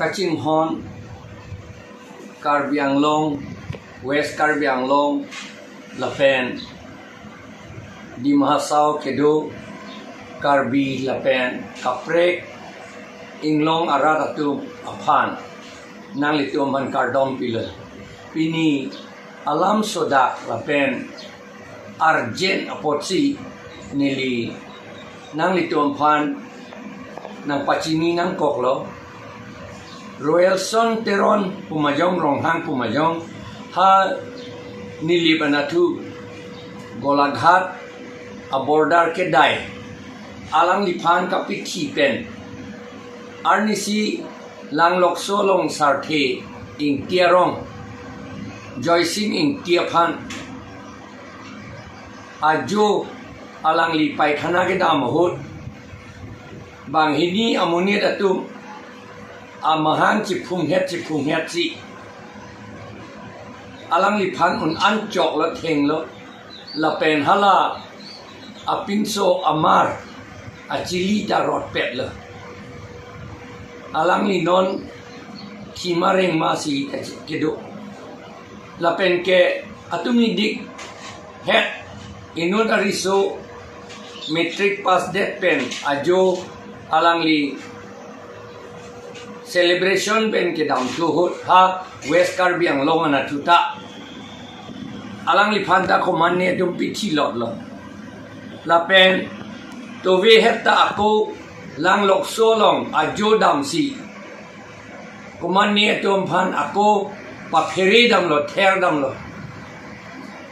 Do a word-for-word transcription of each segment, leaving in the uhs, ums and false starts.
Kachinghon Karbi Anglong, West Karbi Anglong, lapen Dima Hasao kedo Karbi lapen kaprek inglong arat atum aphan nanglitum aphan kardom pilo. Pini alam sodak lapen urgent apotsi neli nanglitum aphan nangpachini nangkoklo. Royalson Teron pu ma jong, Ronghang pu ma jong, ha Nilip anatthu Golaghat a-border kedai, alangliphan kapithi pen arnisi Langlokso along Sarthe Ingti arong Joysing Ingti aphan ajo alangli paikhana kedam ahut banghini amonit atum amahang chiphunghet chiphunghetsi alangliphan un-an choklo, thenglo, lapen hala apinso amar achili ta rotpetlo. Alangli non khima rengmasi kedo. Lapen ke atum idik het inut ariso matric pass det pen ajo alangli celebration pen kedam thu ahut ha West Karbi Anglong anatthu ta alangliphan ta komatne atum pithi lotlo. Lapen tovehet ta ako Langlokso along ajo damsi komatne atum aphan ako paphere damlo, ther damlo.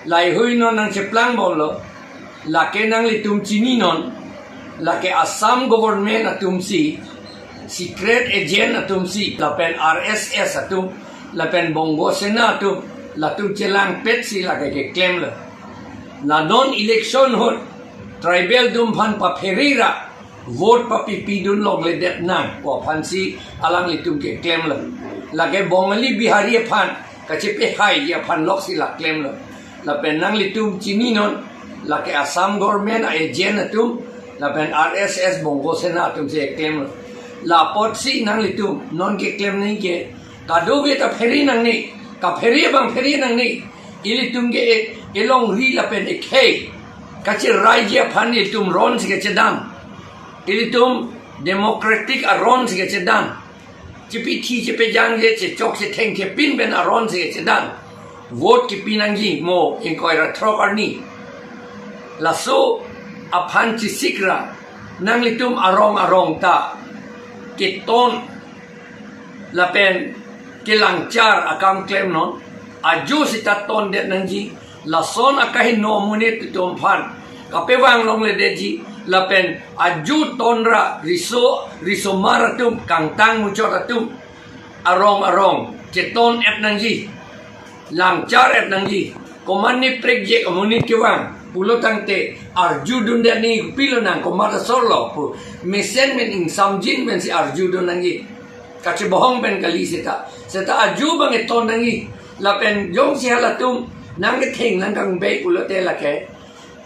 Laheihui non nangcheplang bomlo, lake nanglitum chininon, lake Assam government atumsi, secret agent atumsi, lapen R S S atum, lapen Bongo Sena atum, latum chelangpetsi lake keklemlo. La non election ahut tribal atum aphan paphere ra vote papipidun longledet nang pu aphansi alanglitum keklemlo. Lake Bongali Bihari aphan kachepehaiji aphan loksi la klemlo. Lapen nanglitum chininon, lake Assam government a-agent atum lapen R S S Bongo Sena atumsi keklemlo. La apotsi nanglitum non keklem nangji ke, kadokave ta phere nangne, kaphere abang phere nangne. Ilitum ke e, elongri lapen ekhei kacheraiji aphan ilitum aronsi kachedam. Ilitum democratic aronsi kachedam. Chepithi chepejangje, chechok chethengje pin pen aronsi kachedam. Vote kipi nangji mo ingkoi ra throk arni. Laso aphan chesik ra nanglitum arong arong ta keton lapen kelangchar akam klemnon. Ajo sita tondet nangji. Lason akahingno amonit atum aphan kapevang longledetji, lapen ajo ton ra riso, risomar atum, kangtang muchot atum arong arong cheton-et nangji, langchar-et nangji. Komatne prekjak amonit kevang pulo tangte arjudundet nangji, pilo nang komat asorlo pu mesen pen ingsamjin pensi arjudun nangji. Kachebohong pen kali seta. Seta ajo abang keton nangji. Lapen jongsi halatum nangketheng nangkangbei pulote lake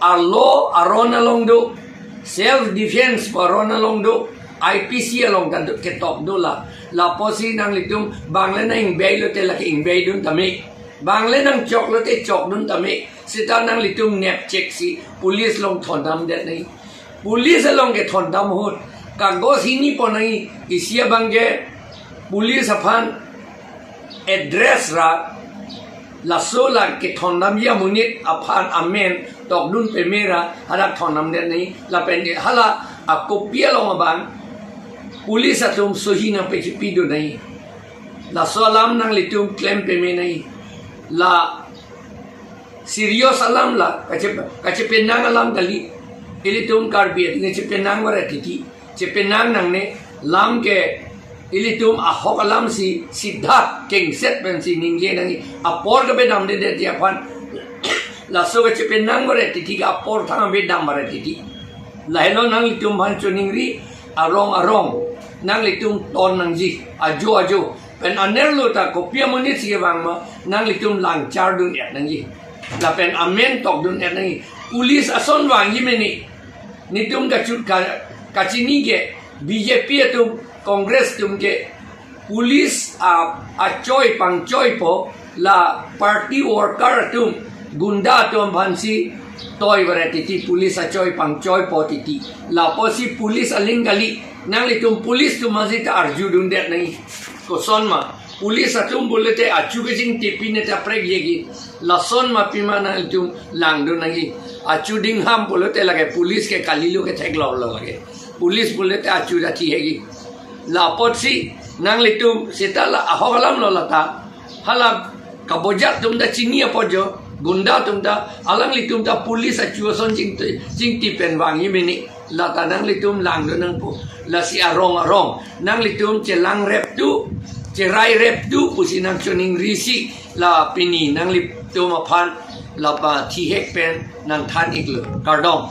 arlo aron along do, self defense pu aron along do, I P C along ta do, ketok do la. La apotsi nanglitum bangle nang-ingbei lote lake ingbeidun tame. Bangle nangchok lote chokdun tame. Seta nanglitum nepchek si police along thondamdet nangji. Police along kethondam ahut kagos hini pon nangji. Isi abang ke police aphan address ra, laso la kethondamji amonit aphan amen tokdun peme ra hadak thondamdet nangji. Lapen hala a-copy along abang police atum sohi nangpachipidun nangji. Laso alam nanglitum klem peme nangji. La serious alam la, kache-, kachepenang alam kali. Ilitum Karbi atum chepenang varet titi, chepenang nangne. Lam ke ilitum ahok alamsi sidha kengset pensi ningje nangji. Apor kapedamdedetji aphan. Laso kachepenang varet titi ke apor thang kapedam varet titi. Lahelo nanglitum aphan choningri, arong arong nanglitum ton nangji, ajo ajo. Pen anerlo ta kopi amonit si kevang ma, nanglitum langchardun-et nangji. Lapen amen tokdun-et nangji. Police ason vangji mene. Netum kachut ka-, kachini ke B J P atum, Congress atum ke Police a achoi pangchoipo, la party worker atum, gunda atum aphansi toi varet titi, police achoi pangchoipo titi. Lapusi police aling kali, nanglitum police atum aphansi ta arjudundet nangji. Kosonma, police atum pulote achu kachingtip pine ta prek yegi. Lasonma pima nanglitum langdun nangji. Achu dingham pulote lake police ke kalilo ke theklolo lake. Police pulote achu ta thihekji. Lapusi nanglitum seta la ahok alamlo lata. Hala kabojak atum ta chini apot jo, gunda atum ta, alanglitum ta police achu ason chingti, chingtip pen vangji mene. Lata nanglitum langdun nangpo. Lasi arong arong nanglitum chelang rep tu, cherai rep tu pusi nangchoningrisi, la pini nanglitum aphan la pathihek pen nangthan iklo. Kardom.